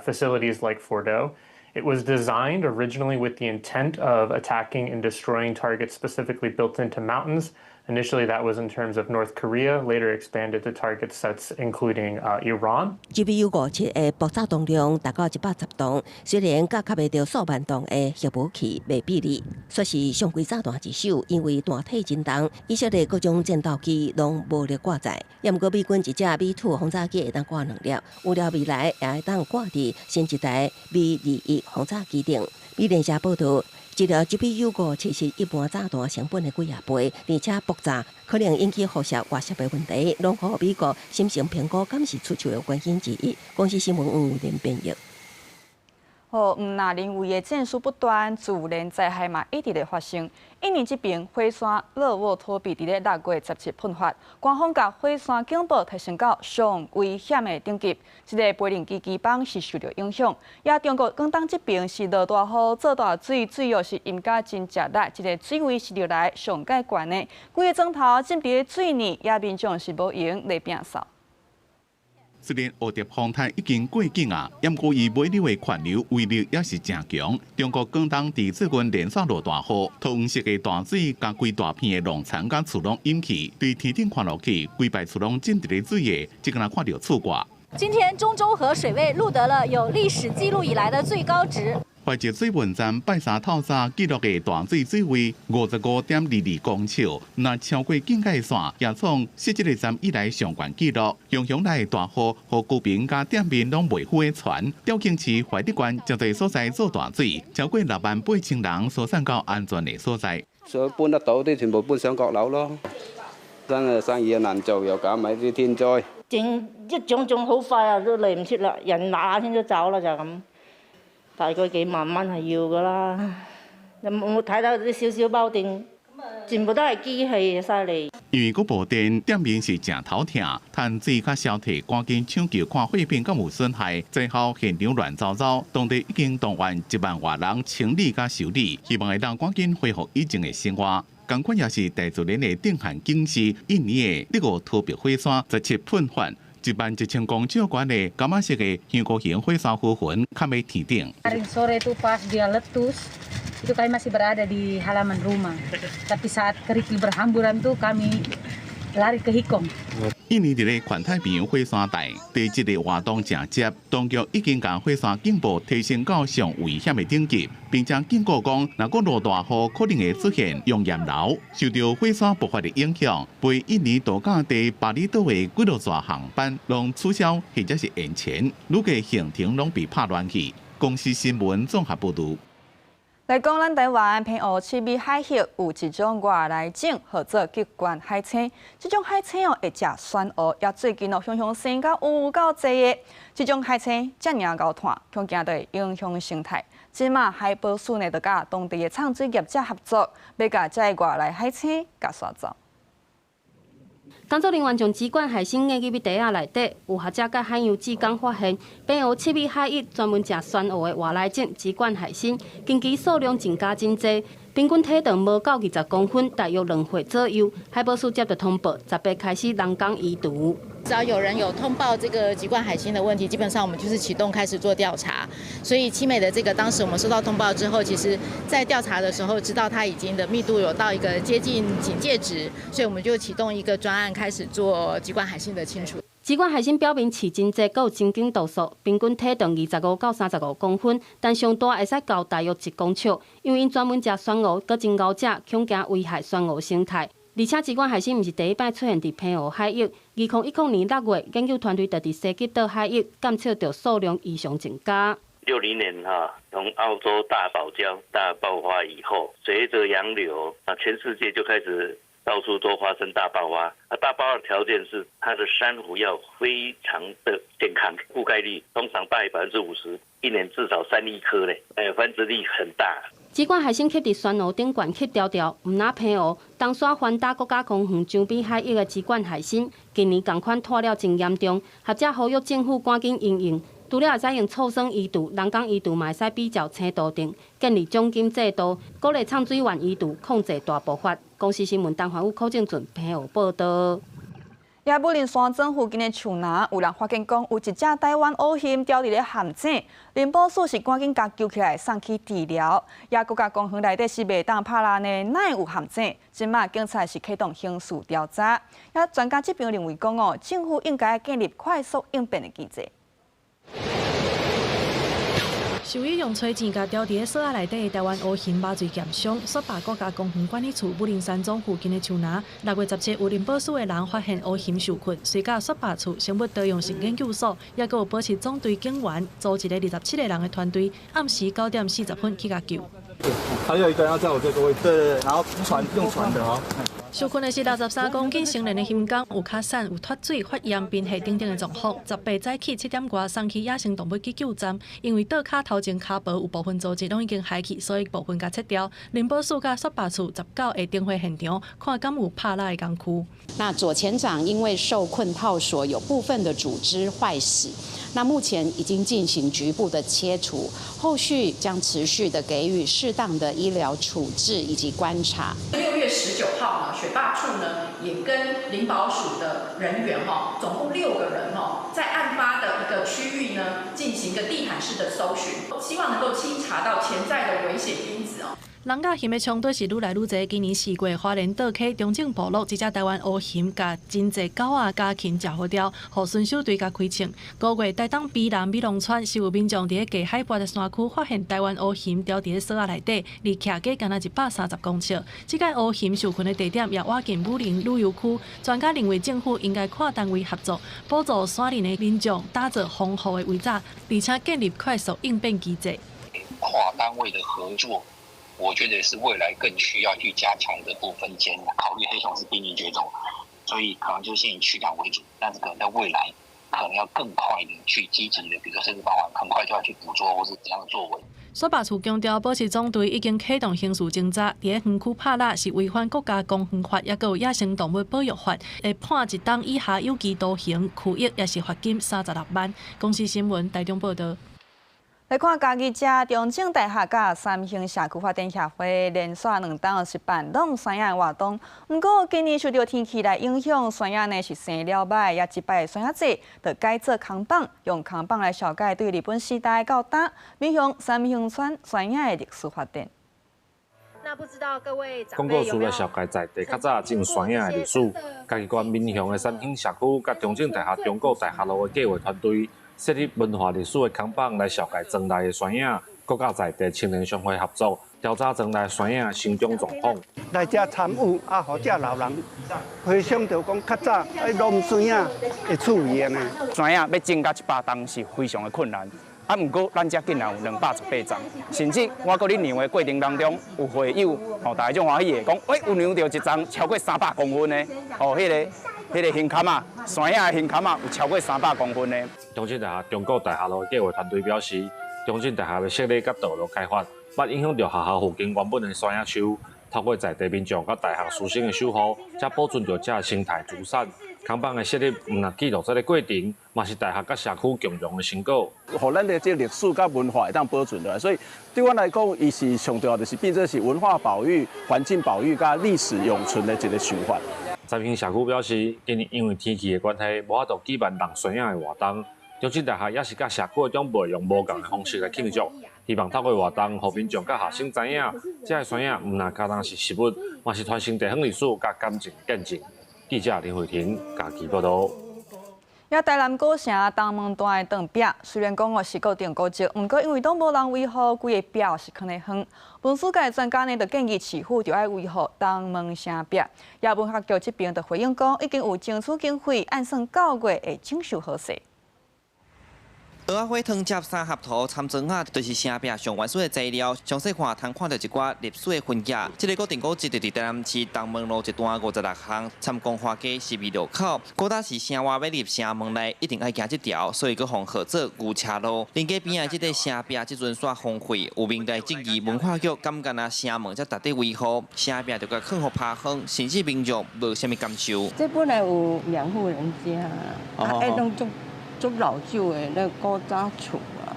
[SPEAKER 14] facilities like Fordow. It was designed originally with the intent of attacking and destroying targets specifically built into mountains. Initially, that was in terms of North Korea, later expanded to target sets including Iran.
[SPEAKER 3] GBU 57的爆炸當量達到110噸，雖然佮較袂著數萬噸的核武器袂比擬，卻是常規炸彈之首，因為彈體真重，以色列各種戰鬥機攏無力掛載。也毋過美軍一隻 V2 轟炸機會當掛兩粒，預料未來也會當掛佇新一代 V21轟炸機頂。美聯社報導，這粒 GBU 57是一般炸彈成本的幾仔倍，而且爆炸可能引起輻射外泄的問題，攏予美國審慎評估敢是出手的原因之一。公視新聞黃偉玲編譯。
[SPEAKER 1] 好，毋若人為的戰事不斷，自然災害嘛一直咧發生。印尼這邊火山勒沃托比佇咧6月17噴發，官方共火山警報提升到上危險的等級。這个飛行機機房是受著影響。也中國廣東這邊是落大雨、做大水，水又是淹甲真食力，這个水位是歷來上蓋懸的。規个鐘頭浸佇咧水裡，也民眾是無閒來摒掃。
[SPEAKER 15] 雖然蝴蝶風台已經過境啊，毋過伊尾流的環流威力也是誠強。中國廣東佇最近連續落大雨，桃園市的大水共規大片的農田佮厝攏淹去，對天頂看落去，規排厝攏浸佇咧水下，只敢若看著厝蓋。
[SPEAKER 16] 今天中州河水位錄得了有歷史記錄以來的最高值。
[SPEAKER 15] 懷石水文站拜三透早記錄的大水水位55.22公尺，若超過警戒線，也創設這个站以來上懸紀錄。雄雄來大雨，予居民佮店面攏袂赴的船。肇慶市懷德縣誠濟所在做大水，超過6萬8千人疏散到安全的所在。
[SPEAKER 17] 所以搬得到啲全部搬上閣樓咯。真係生意又難做，又搞埋啲天災。
[SPEAKER 18] 整一種種好快啊，都嚟唔切啦，人嗱嗱聲都走啦就咁。大概幾萬蚊係要㗎啦，有冇睇到啲少少包定？全部都係機器，犀利。
[SPEAKER 15] 因為閣無電，店面是誠頭痛，趁水較消退，趕緊搶救看貨品敢有損害。災後現場亂糟糟，當地已經動員1萬外人清理佮修理，希望會當趕緊恢復以前的生活。仝款也是大自然的震撼警示，印尼的勒沃托比火山17噴發。1萬1千公尺懸的柑仔色的香菇形火山灰雲，崁佇天頂。
[SPEAKER 19] Kemarin sore itu pas dia letus, itu kami masih berada di halaman rumah. Tapi saat kerikil berhamburan tuh kami lari ke hikong.
[SPEAKER 15] 印尼佇咧環太平洋火山帶，地質的活動誠濟，當局已經共火山警報提升到上危險的等級，並且警告講，若閣落大雨，可能會出現熔岩流。受著火山爆發的影響，飛印尼度假地巴厘島的幾落座航班攏取消或者是延前，旅客行程攏被拍亂去。公視新聞綜合報導。
[SPEAKER 1] 來講，咱台灣澎湖七尾海域有一種外來種，號做吉冠海星。這種海星哦，會食酸蚵，也最近哦，雄雄生甲有夠濟的。這種海星遮爾𠢕炭，恐驚會影響生態。這馬海保署呢，就佮當地的藏水業者合作，欲共這个外來海星共殺走。
[SPEAKER 20] 工作人員將吉冠海星壓入去袋仔內底，有學者佮海洋志工發現，澎湖七尾海域專門食酸蚵的外來種吉冠海星，近期數量增加真濟，平均體長無夠20公分，大約2歲左右。海保署接到通報，18開始人工移除。
[SPEAKER 4] 只要有人有通報這個棘冠海星的問題，基本上我們就是啟動開始做調查。所以七美的這個當時我們收到通報之後，其實在調查的時候知道它已經的密度有到一個接近警戒值，所以我們就啟動一個專案開始做棘冠海星的清除。
[SPEAKER 20] 棘冠海星表面刺真濟，閣有神經毒素，平均體長25到35公分，但上大會使到大約1公尺。因為𪜶專門食珊瑚，閣真𠢕食，恐驚危害珊瑚生態。而且棘冠海星毋是第一擺出現佇澎湖海域。2010年6月，研究團隊就佇西吉島海域監測著數量異常增加。
[SPEAKER 6] 60年哈，從澳洲大堡礁大爆發以後，隨著洋流啊，全世界就開始到處都發生大爆發。啊，大爆發的條件是它的珊瑚要非常的健康，覆蓋率通常大於50%，一年至少3億顆咧，繁殖力很大。
[SPEAKER 20] 棘冠海星吸佇珊瑚頂懸吸牢牢，毋但澎湖、東沙環島國家公園周邊海域的棘冠海星，近年仝款湠了真嚴重。學者呼籲政府趕緊因應，除了會使用醋酸移除、人工移除，嘛會使比照青杜定，建立獎金制度，鼓勵藏水員移除，控制大爆發。公視新聞陳環宇、柯正俊澎湖報導。
[SPEAKER 1] 也武陵山莊附近的樹林，有人發現講有一隻台灣烏鴞牢佇咧陷阱，林保署是趕緊共救起來送去治療。也國家公園內底是袂當拍獵呢，哪會有陷阱？這馬警察是啟動刑事調查。也專家這邊認為講哦，政府應該建立快速應變的機制。
[SPEAKER 7] 受伊用炊錢共牢佇咧索仔內底的台灣烏鴞麻醉劍傷，雪霸國家公園管理處武陵山莊附近的樹林，6月17有林保署的人發現烏鴞受困，隨佮雪霸處生物多樣性研究所，抑閣有保育總隊警員組一个27個人的團隊，暗時9點40分去共救。
[SPEAKER 8] 還有一個要在我這個位置，對對對，然後傳用傳的哦。
[SPEAKER 7] 受困的是63公斤成年的鴞公，有尻散、有脫水、發炎、貧血等等的狀況。18早起7點外送去野生動物急救站，因為倒跤頭前跤脯有部分組織攏已經害去，所以部分共切掉。林保署佮雪霸處19下巡回現場，看敢有拍獵的工具。
[SPEAKER 21] 那左前掌因為受困套索，有部分的組織壞死，那目前已經進行局部的切除，後續將持續的給予適當的醫療處置以及觀察。
[SPEAKER 22] 6月19號呢，雪霸處呢也跟林保署的人員哈，總共6個人哈，在案發的一個區域呢進行一個地毯式的搜尋，希望能夠清查到潛在的危險因子哦。
[SPEAKER 7] 人佮熊的衝突是愈來愈濟。今年4月，花蓮倒溪中正部落一隻台灣烏鴞共真濟狗仔家禽食予牢，予巡守隊共開槍。5月，台東卑南美濃村是有民眾佇咧低海拔的山區發現台灣烏鴞牢佇咧索仔內底，離徛家干焦130公尺。這個烏鴞受困的地點也倚近武陵旅遊區。專家認為政府應該跨單位合作，補助山林的民眾打造防護的圍柵，而且建立快速應變機制。
[SPEAKER 23] 跨單位的合作，我覺得是未來更需要去加強的部分，先考慮黑熊是瀕臨絕種，所以可能就先以驅趕為主，但是可能在未來可能要更快的去積極的，比如說甚至傍晚很快就要去捕捉或是怎樣的作為。
[SPEAKER 7] 雪霸處強調，保育總隊已經啟動刑事偵查，佇咧園區拍獵是違反國家公園法，抑閣有野生動物保育法，會判1冬以下有期徒刑、拘役，抑是罰金36萬。公視新聞台中報導。
[SPEAKER 1] 來看嘉義這中正大學佮三興社區發展協會連續2冬是辦挵山仔活動，毋過今年受著天氣來影響，山仔呢是生了䆀，也這擺山仔節就改做空榜，用空榜來紹介對日本時代到今民雄三興村山仔的歷史發展。
[SPEAKER 16] 那不知道各位
[SPEAKER 24] 廣告詞來紹介在地較早種山仔的歷史。嘉義縣民雄的三興社區佮中正大學中國大學路的計劃團隊，設立文化歷史的空榜來紹介莊內的山仔，閣佮在地青年商會合作，調查莊內山仔生長狀況。
[SPEAKER 25] 來遮參與啊，予遮老人回想著講較早愛挵山仔的趣味呢。
[SPEAKER 30] 山仔欲種甲100冬是非常的困難，啊，毋過咱遮竟然有218叢，甚至我閣咧量的過程當中，有會友吼，大家足歡喜的，講喂有量著一叢超過300公分的，哦，彼個胸坎仔，山仔的胸坎仔有超過300公分的。
[SPEAKER 24] 中正大學中國大學路計劃團隊表示，中正大學的設立佮道路開發，捌影響著學校附近原本的山仔樹。透過在地民眾佮大學師生的守護，才保存著這生態資產。空榜的設立，毋但記錄這个過程，嘛是大學佮社區共榮的成果。
[SPEAKER 31] 予咱的這個歷史佮文化會當保存落來，所以對阮來講，伊是上重要，就是變做是文化保育、環境保育佮歷史永存的一個想法。
[SPEAKER 24] 三興社區表示，今年因為天氣的關係，無法度舉辦弄酸仔的活動。中正大學也是佮社區的長輩用無仝的方式來慶祝，希望透過活動，予民眾佮學生知影，這个酸仔毋但敢若是食物，嘛是傳承地方歷史佮感情的見證。記者林慧婷家己報道。
[SPEAKER 1] 也台南古城東門段的長壁，雖然講哦是固定古蹟，毋過因為攏無人維護，規个壁是囥咧風。文史界專家呢，就建議市府著愛維護東門城壁。也文化局這邊就回應講，已經有爭取經費，按算九月會整修好勢。
[SPEAKER 2] 蚵仔花湯汁三合塗摻磚仔，就是城壁上原始的材料。詳細看，通看著一寡歷史的痕跡。這个固定古蹟就佇台南市東門路一段56巷，參光華街12路口。古早時城外欲入城門內，一定愛行這條，所以閣予號做牛車路。臨街邊仔這个城壁，這陣煞荒廢，有民代質疑文化局敢干焦城門才值得維護，城壁就共囥予趴風，甚至民眾無啥物感受。
[SPEAKER 5] 這本來有兩戶人家，啊，愛攏足足老舊的那個古早厝啊，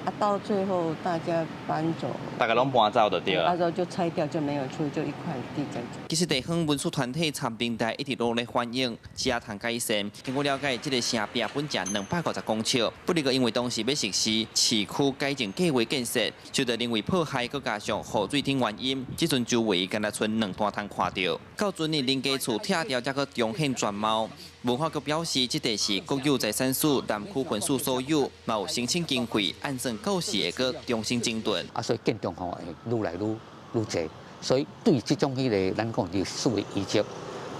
[SPEAKER 5] 啊，到最後大家搬走，
[SPEAKER 2] 大家攏搬走就對了。
[SPEAKER 5] 啊，就拆掉就沒有厝，就一塊地在這。
[SPEAKER 2] 其實地方文史團體參平台一直攏咧反映，遮通改善。經過了解，這个城壁本長250公尺，不過因為當時欲實施市區改進計劃建設，受到人為破壞，閣加上雨水等原因，這陣周圍干焦賰兩段通看著。到陣呢，臨街厝拆掉，才閣重現全貌。文化局表示，這塊是國有財產署南區分署所有，嘛有申請經費，按算到時會閣重新整頓。
[SPEAKER 9] 啊，所以建築吼會愈來愈愈濟，所以對這種彼个咱講歷史的遺跡，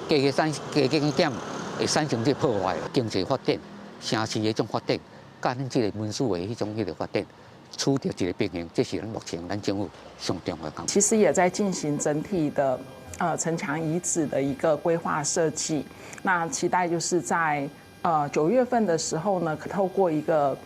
[SPEAKER 9] 加加產加加減會產生這破壞，經濟發展、城市的這種發展，佮咱這个文史的彼種彼个發展，取得一個平衡，這是咱目前咱政府上重要的工作。
[SPEAKER 10] 其實也在進行整體的城牆遺址的一個規劃設計，那期待就是在9月份的時候呢，透過一個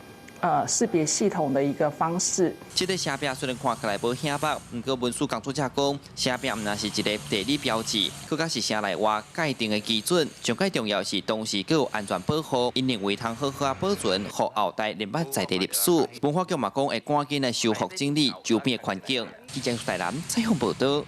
[SPEAKER 10] 識別系統的一個方式。
[SPEAKER 2] 這个城壁雖然看起來無顯目，毋過文史工作者講，城壁毋但是一个地理標誌，閣較是城內外界定的基準。上蓋重要是當時閣有安全保護，𪜶認為通好好仔保存，予後代認捌在地歷史。文化局嘛講會趕緊來修復整理周邊的環境。記者台南採訪報道。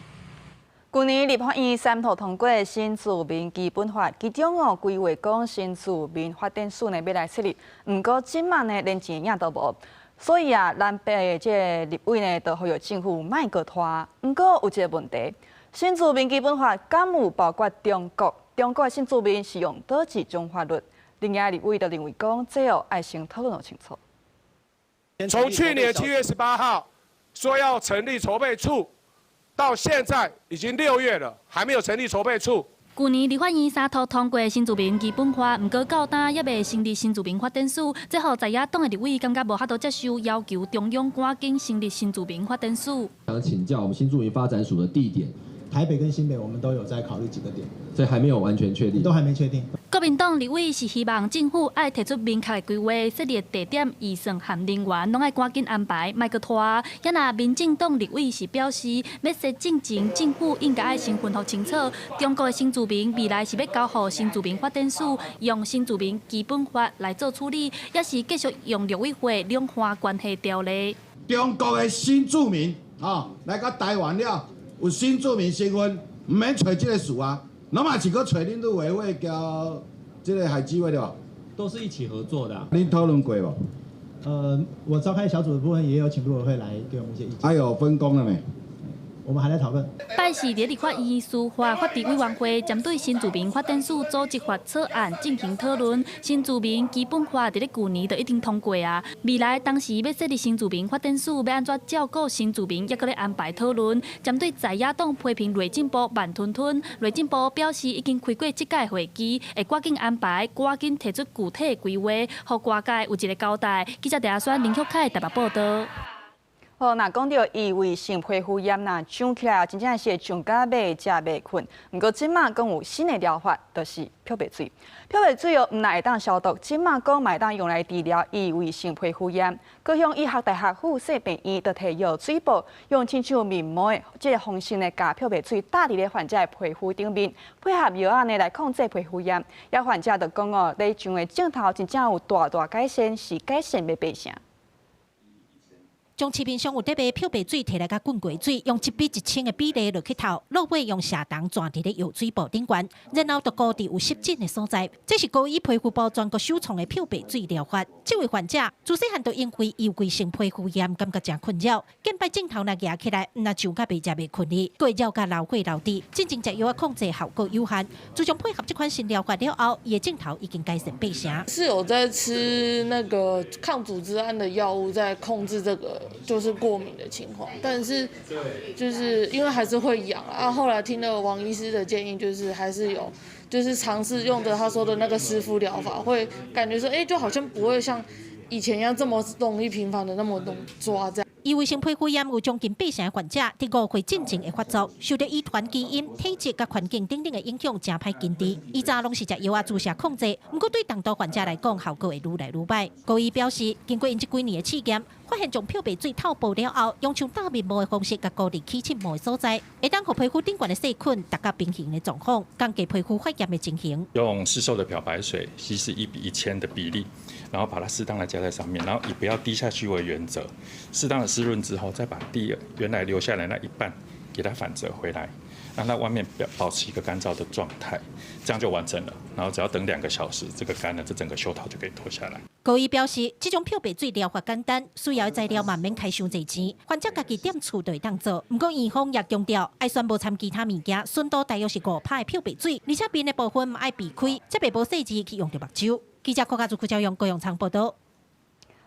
[SPEAKER 1] 舊年立法院三讀通過新住民基本法，其中哦規劃講新住民發展署呢欲來設立，毋過這馬呢連錢影都無，所以啊，藍白的這个立委呢，就呼籲政府莫閣拖。毋過有一个問題，新住民基本法敢有包括中國？中國的新住民是用佗一種法律？另外立委就認為講，這哦愛先討論清楚。
[SPEAKER 11] 從去年7月18號說要成立籌備處。到現在已經6月了，還沒有成立籌備處。
[SPEAKER 12] 舊年立法院三讀通過新住民基本法，毋過到今猶未成立新住民發展署，這予在野黨的立委感覺無法度接受，要求中央趕緊成立新住民發展署。
[SPEAKER 13] 想請教我們新住民發展署的地點，
[SPEAKER 26] 台北跟新北，我們都有在考慮幾個點，
[SPEAKER 13] 所以還沒有完全確定，
[SPEAKER 26] 都還沒確定。
[SPEAKER 12] 國民黨立委是希望政府愛提出明確的規劃，設立地點、預算和人員，攏愛趕緊安排，莫閣拖。也若民進黨立委是表示，欲設進前，政府應該愛先吩咐清楚，中國的新住民未來是欲交予新住民發展署，用新住民基本法來做處理，抑是繼續用陸委會兩岸關係條例。
[SPEAKER 27] 中國的新住民啊，來到台灣了，有新住民身份，毋免揣這个署啊，攏嘛是閣揣恁陸委會交這个海基會對吧？
[SPEAKER 28] 都是一起合作的。
[SPEAKER 27] 恁討論過無？
[SPEAKER 26] 我召開小組的部分也有請陸委會來給我們一些意見。
[SPEAKER 27] 還有分工了沒？
[SPEAKER 26] 我們還在討論。
[SPEAKER 12] 拜四佇立法院司法法制委員會針對新住民發展署組織法草案進行討論。新住民基本法佇咧舊年就已經通過啊，未來當時欲設立新住民發展署，欲按怎照顧新住民，猶閣咧安排討論。針對在野黨批評內政部慢吞吞，內政部表示已經開過這屆會議，會趕緊安排，趕緊提出具體規劃，予外界有一個交代。記者鄭阿選、林旭凱台北報道。
[SPEAKER 1] 好，若講著異位性皮膚炎，若癢起來真正是會癢甲欲食袂睏。毋過這馬講有新的療法，就是漂白水。漂白水哦，毋但會當消毒，這馬講嘛會當用來治療異位性皮膚炎。高雄醫學大學附設病院就提藥水布，用親像面膜的這个方式呢，共漂白水打佇咧患者的皮膚頂面，配合藥仔呢來控制皮膚炎。也患者就講哦，咧癢的症頭真正有大大改善，是改善欲變成。
[SPEAKER 3] 將市面上有咧賣漂白水提來共滾過水，用1比1000的比例落去透，落尾用射銅鑽佇咧藥水布頂懸，然後就糊佇有濕疹的所在。這是高醫皮膚部全國首創的漂白水療法。這位患者自細漢就因為異位性皮膚炎，感覺誠困擾，見擺鏡頭若舉起來，毋若癢甲袂食袂睏哩，閣會繞甲流血流滴，進前食藥仔控制效果有限。自從配合這款新療法了後，伊的症頭已經改善八成。
[SPEAKER 4] 是有在吃那個抗組織胺的藥物，在控制這個就是過敏的情況，但是就是因為還是會癢啊。後來聽了王醫師的建議，就是還是有，就是嘗試用的他說的那個濕敷療法，會感覺說，欸，就好像不會像以前一樣這麼容易頻繁的那麼容易抓這樣。
[SPEAKER 3] 異位性皮膚炎有將近八成的患者佇5歲進前會發作，受著遺傳基因、體質佮環境等等的影響，誠歹根治。以前攏是食藥仔注射控制，毋過對重度患者來講，效果會愈來愈䆀。高醫表示，經過𪜶這幾年的試驗，發現將漂白水透薄了後，用像罩面膜的方式共糊佇起刺毛的所在，會當予皮膚頂懸的細菌達到平衡的狀況，降低皮膚發炎的情形。
[SPEAKER 6] 用市售的漂白水稀釋1比1000的比例，然後把它適當的加在上面，然後以不要滴下去為原則，適當的濕潤之後，再把第二原來留下來那一半給它反折回來，讓它外面保持一個乾燥的狀態，這樣就完成了。然後只要等2個小時，這個乾了，這整個袖套就可以脫下來。
[SPEAKER 3] 高醫表示，這種漂白水療法簡單，需要的材料嘛毋免開傷濟錢，患者家己踮厝就會當做。毋過院方也強調，愛選無摻其他物件，純度大約是5%的漂白水，而且面的部分嘛愛避開，才袂無細緻去用著目睭。記者郭家祖、郭昭勇、高永昌報道。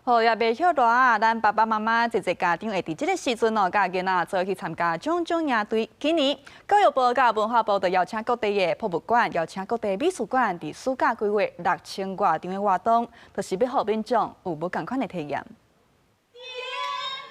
[SPEAKER 1] 好，也袂曉熱啊！咱爸爸媽媽濟濟家長會佇這个時陣哦，佮囡仔做伙去參加種種營隊。今年教育部佮文化部就邀請各地的博物館，邀請各地美術館，佇暑假規劃6000外場的活動，就是欲予民眾有無仝款的體驗。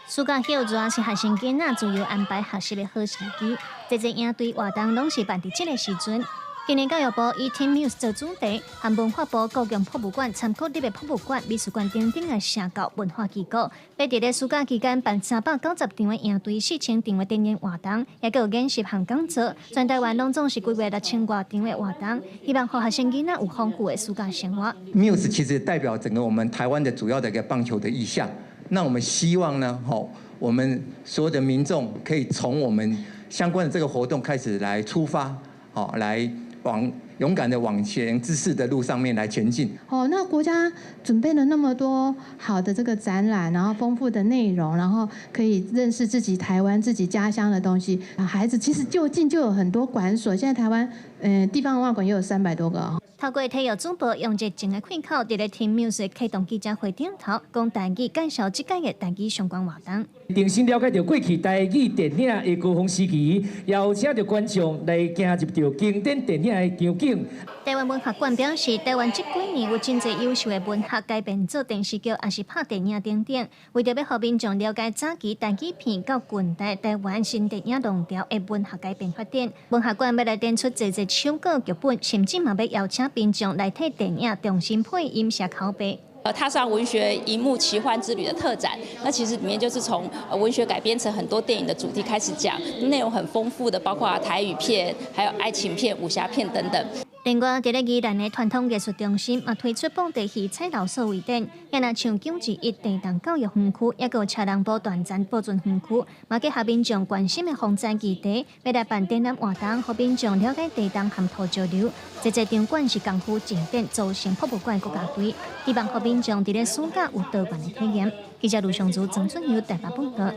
[SPEAKER 8] 暑假歇熱是學生囡仔自由安排學習的好時機，濟濟營隊活動攏是辦佇這个時陣。今年教育部以 Team Muse 做主題，和文化部故宮博物館參國立的博物館、美術館等等的社教文化機構，欲佇咧暑假期間辦390場的營隊、4000場的展演活動，也閣有研習和講座。全台灣攏總是規劃6000外場的活動，希望予學生囡仔有豐富的暑假生活。
[SPEAKER 14] Muse 其實代表整個我們台灣的主要的一個棒球的意象。那我們希望呢，吼，我們所有的民眾可以從我們相關的這個活動開始來出發，好來往勇敢的往前知識的路上面來前進。
[SPEAKER 15] 哦，那國家準備了那麼多好的這個展覽，然後豐富的內容，然後可以認識自己台灣自己家鄉的東西。孩子其實就近就有很多館所，現在台灣地方文化館也有300多個。
[SPEAKER 8] 透過體育總部用熱情的開口，佇咧 Team Muse 啟動記者會頂頭，講台語介紹這屆的台語相關活動。
[SPEAKER 17] 重新了解著過去台語電影的高峰時期，邀請著觀眾來行入著經典電影的場景。
[SPEAKER 8] 台灣文學館表示，台灣這幾年有真濟優秀的文學改編做電視劇，抑是拍電影等等，為著欲予民眾了解早期台語片到近代台灣新電影浪潮的文學改編發展，文學館欲來展出濟濟手稿劇本，甚至嘛欲邀請民眾來替電影重新配音寫口白。
[SPEAKER 18] 踏上文學螢幕奇幻之旅的特展，那其實裡面就是從文學改編成很多電影的主題開始講，內容很豐富的，包括台語片、還有愛情片、武俠片等等。
[SPEAKER 8] 另外，佇咧宜蘭的傳統藝術中心嘛推出布袋戲彩樓數位展，也若像921地動教育園區，抑閣有車人埔斷層保存園區，嘛結合民眾關心的防災議題，欲來辦展覽活動，予民眾了解地動和土石流。濟濟場館是功夫經典組成博物館國家隊，希望予民眾佇咧暑假有多元的體驗。記者盧尚如、曾俊佑台北報道。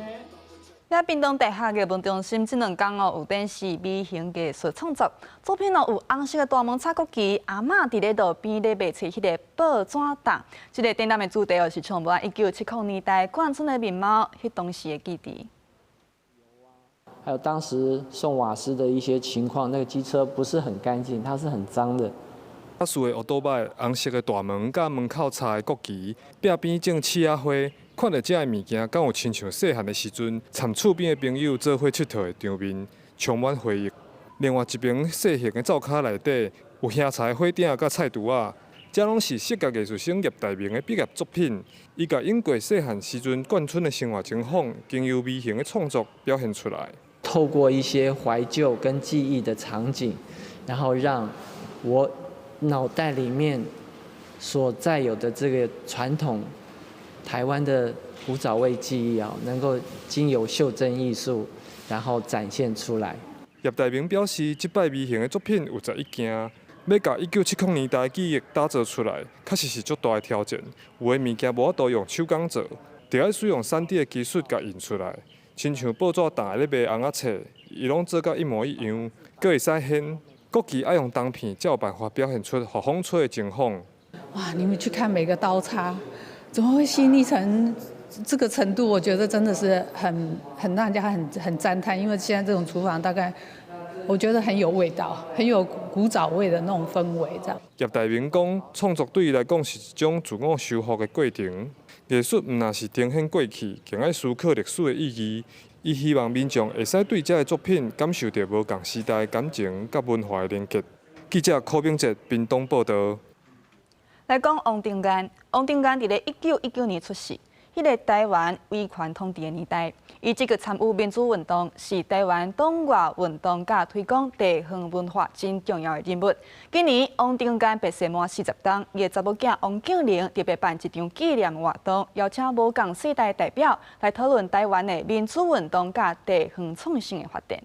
[SPEAKER 1] 喺屏東大學藝文中心這兩工哦，有展示微型藝術創作作品哦，有紅色的大門插國旗，阿嬤佇咧路邊咧賣冊彼个報紙檔。這个展覽的主題哦是充滿1970年代眷村的面貌，彼當時的記憶。
[SPEAKER 19] 還有當時送瓦斯的一些情況，那個機車不是很乾淨，它是很髒的。
[SPEAKER 20] 四个烏多擺紅色的大門佮門口插的國旗，壁邊種刺仔花。看著這个物件，敢有親像細漢的時陣，參厝邊的朋友做伙𨑨迌的場面，充滿回憶。另外一爿細型的灶跤內底，有香柴火鼎佮菜櫥仔，這攏是視覺藝術生葉大明的畢業作品。伊共湧過細漢時陣眷村的生活情況，經由微型的創作表現出來。
[SPEAKER 19] 透過一些懷舊跟記憶的場景，然後讓我腦袋裡面所在有的這個傳統台灣的古早味記憶啊，能夠經由袖珍藝術，然後展現出來。
[SPEAKER 20] 葉大明表示，這擺微型的作品有11件，欲共1970年代記憶打造出來，確實是足大的挑戰。有的物件無法度用手工做，著愛使用3D 的技術共印出來，親像報紙檔咧賣尪仔冊，伊攏做甲一模一樣，閣會使掀。國旗愛用銅片，才有辦法表現出予風吹的情況。
[SPEAKER 5] 哇！你們去看每個刀叉，怎麼會細膩成這個程度？我覺得真的是很讓人家很讚嘆，因為現在這種廚房大概，我覺得很有味道，很有古早味的那種氛圍。這樣。
[SPEAKER 20] 葉大明講，創作對伊來講是一種自我修復的過程。藝術毋但是呈現過去，更愛思考歷史的意義。伊希望民眾會使對這个作品感受著無仝時代的感情佮文化的連結。記者柯炳哲屏東報導。
[SPEAKER 1] 來講王定安，王定安佇咧1919年出世，彼个台灣威權統治的年代，伊積極參與民主運動，是台灣黨外運動佮推廣地方文化真重要的人物。今年王定安病逝滿40冬，伊的查某囝王景玲特別辦一場紀念活動，邀請無仝世代代表來討論台灣的民主運動佮地方創生的發展。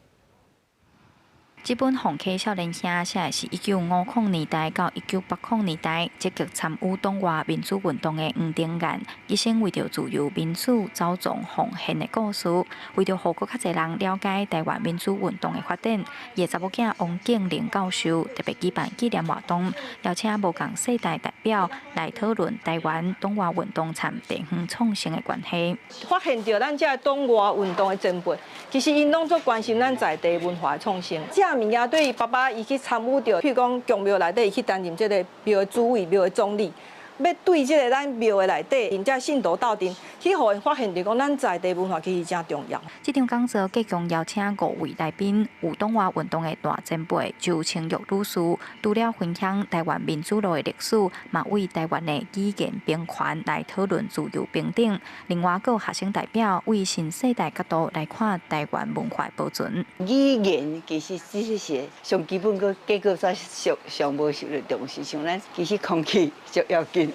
[SPEAKER 7] 這本《洪溪少年兄》寫的是1950年代到1980年代積極參與黨外民主運動的黃定彥，一生為著自由民主走傱奉獻的故事。為著予閣較濟人了解台灣民主運動的發展，伊的查某囝王景玲教授特別舉辦紀念活動，邀請無仝世代代表來討論台灣黨外運動參地方創生的關係。
[SPEAKER 16] 發現著咱這黨外運動的前輩，其實𪜶攏足關心咱在地文化的創生。這物件對伊爸爸，伊去參與著，譬如講宮廟內底，伊去擔任這個廟的主委、廟的總理，欲對這个咱廟的內底，𪜶遮信徒鬥陣，去予𪜶發現著講，咱在地文化其實誠重要。
[SPEAKER 7] 這場講座共計邀請5位來賓，有黨外運動的大前輩周清玉女士，除了分享台灣民主路的歷史，嘛為台灣的語言平權來討論自由平等。另外，閣有學生代表為新世代角度來看台灣文化保存。
[SPEAKER 21] 語言其實只是上基本，閣結果煞上上無受著重視，像咱其實空氣足要緊。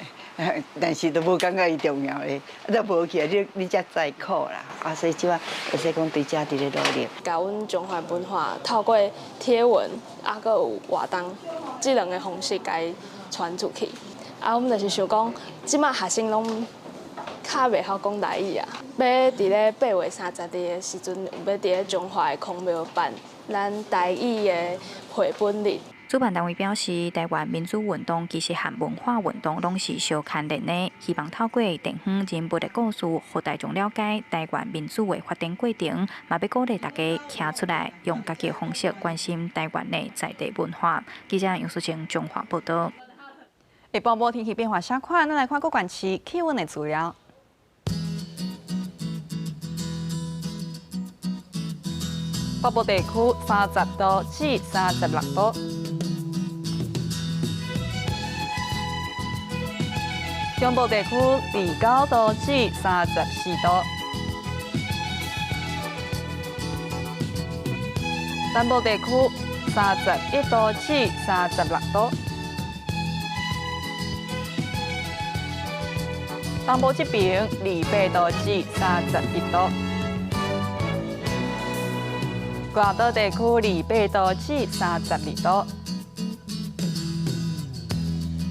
[SPEAKER 21] 但是都無感覺伊重要咧，啊，都無去啊，你才知苦啦。啊，所以這擺會使講對遮佇咧努力。
[SPEAKER 22] 共阮中華文化透過貼文，啊，閣有活動，這兩个方式共伊傳出去。啊，阮就是想講，這擺學生攏較袂曉講台語啊，欲佇咧8月30日的時陣，欲佇咧中華的孔廟辦咱台語的繪本日。
[SPEAKER 7] 主辦單位表示，台灣民主運動其實和文化運動攏是相牽連的，希望透過地方人物的故事，予大眾了解台灣民主的發展過程，嘛欲鼓勵大家站出來，用家己的方式關心台灣的在地文化。記者楊淑清中華報導。
[SPEAKER 1] 下晡晡天氣變化啥款？咱來看各縣市氣溫的資料。北部地區30度至36度。中部地區29度至34度，南部地區31度至36度，東部這邊28度至31度，外島地區28度至32度。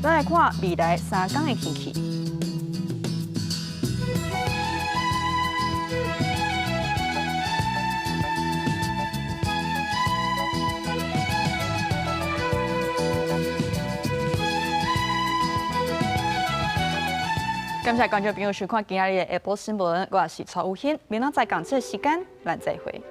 [SPEAKER 1] 咱來看未來3天的天氣。感謝觀眾朋友收看今仔日的下晡新聞，我是蔡有馨，明仔載仝這個時間，咱再會。